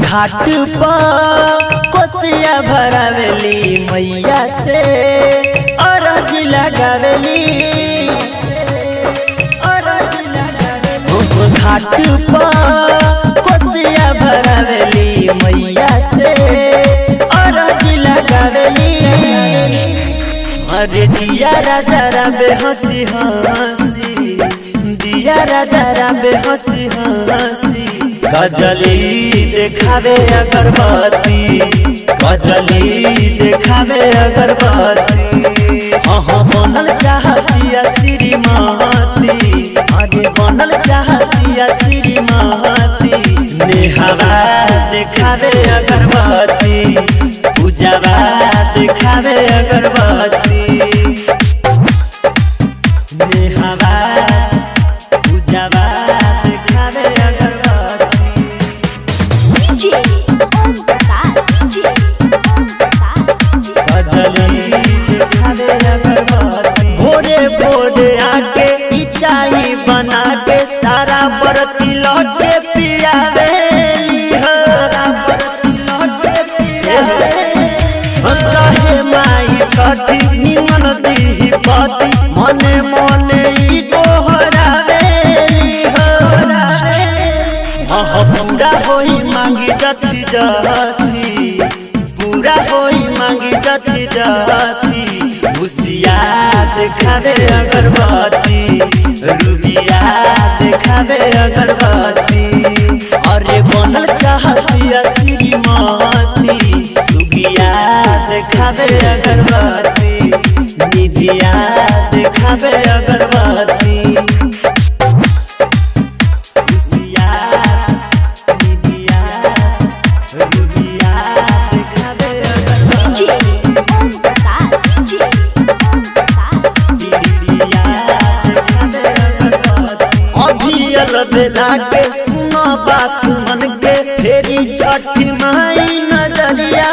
घाट पर कोसिया भरावेली मैया से अरज लगावेली। घाट पर कोसिया भरावेली मैया से अरज लगावेली। अरे दिया राजा राबे हंसी हंसी, दिया राजा राबे हंसी हंसी। कजली देखावे अगरबत्ती, कजली देखावे अगरबत्ती। हाँ बनल चाहतिया श्रीमती, अरे बनल चाहतिया श्रीमती। नेहावा देखावे अगरबत्ती, पूजावा देखावे अगरबत्ती। नेहावा पूजावा देखावे अगरबत्ती। भोरे भोरे आके चाय बना के सारा बरती लौटे पियावे। कहे माई छठी निमन दी पति, मने मने ई गोहरावे। पूरा होई मांगी जति जति, पूरा होई मांगी जति जति। भुसिया देखावे अगरबत्ती, रुबिया देखावे अगरबत्ती। अरे बनल चाहतिया श्रीमती, सुगिया देखावे अगरबत्ती। निधिया देखावे अगरबत्ती। बेला के सुनो बात मन के, फेरी छठी माई नजरिया।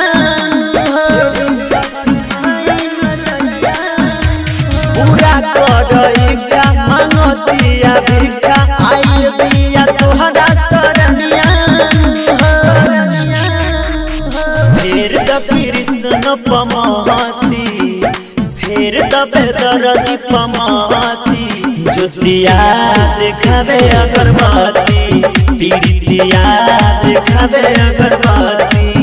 पूरा कर इच्छा मांगतिया भिक्षा, आइल बिया तोहरा शरणिया। फेर द कृष्ण पमती, फेर द बेदरदी पमती। ज्योतिया देखावे अगरबत्ती, पीड़ितिया देखावे अगरबत्ती।